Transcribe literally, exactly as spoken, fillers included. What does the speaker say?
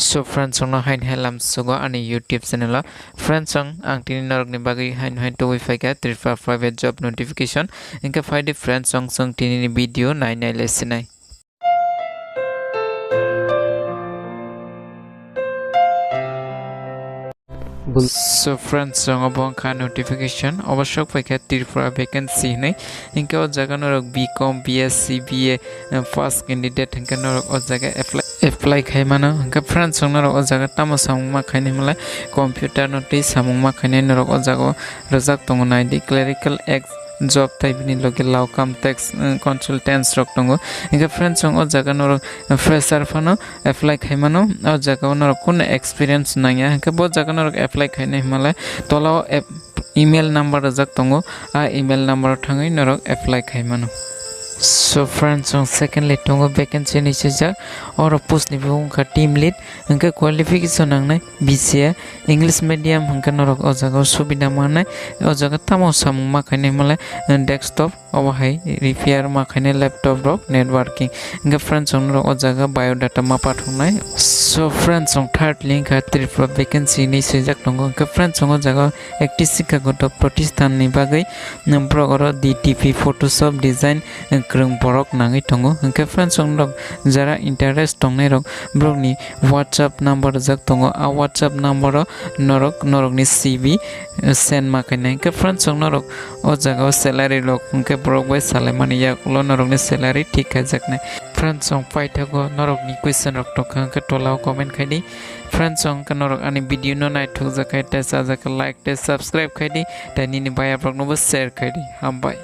So friends, chwngno hain hai lam sugo ani YouTube channel o. Friends, chwng ang tini norokni bagwi hain hai tubui phaikha Tripura private job notification. Hinkhe phaidi friends, chwng chwng tini ni video nai nai le sinai. So friends, chwng obo wngkha notification, obo sok phaikha Tripura vacancy hinwi. Hinkhe o jaga norok B com, B S C, B A, eh, pass candidate hinkhe norok o jaga apply, apply khai mano. Hinkhe friends, chwng norok o jaga tamo samung ma khainai hwnle computer no twi samung ma khainai norok o jaga o rwjak tongo naidi clerical ex job tai bini loge law cum tax, eh, consultants rok tongo. Hinkhe friends, chwng o jaga norok fresher phano apply khai mano. O jaga o norok kunu experience nangya. Hinkhe bo jaga norok apply khainai hwnle tola o app-, email number rwjak tongo. A email number o thangwi norok apply khai mano. So friends, chwng secondly tongo vacancy ni swijak. Oro post ni bumung wngkha team lead. Hinkhe qualification nangnai B C A English medium hinkhe norok o jaga o subida manai. O jaga tamo samung ma khainai hwnle, eh, desktop obo hai repair ma khainai laptop rok networking. Hinkhe friends, chwng norok o jaga biodata ma pathoknai. So friends, chwng thirdly wngkha Tripura vacancy hinwi swijak tongo. Hinkhe friends, chwng o jaga ekti sikha goto protisthan ni bagwi, um, borok oro D T P, Photoshop design, um, kwrwng borok nangwi tongo. Hinkhe friends, chwng norok jara interest tongnai rok borokni WhatsApp number rwjak tongo. A WhatsApp number o norok norokni C V send ma khainai. Hinkhe friends, chwng norok o jaga o salary rok hinkhe borok bai salaimani yagulo norokni salary thik khaijaknai. Friends, chwng paithago norokni question rok tongkha hinkhe tola o comment khaidi. Friends, chwng hinkhe norok ani video no naithokjak khai tei chajak khe like tei subscribe khaidi tei nini bayap rok no bo share khaidi. Hambai.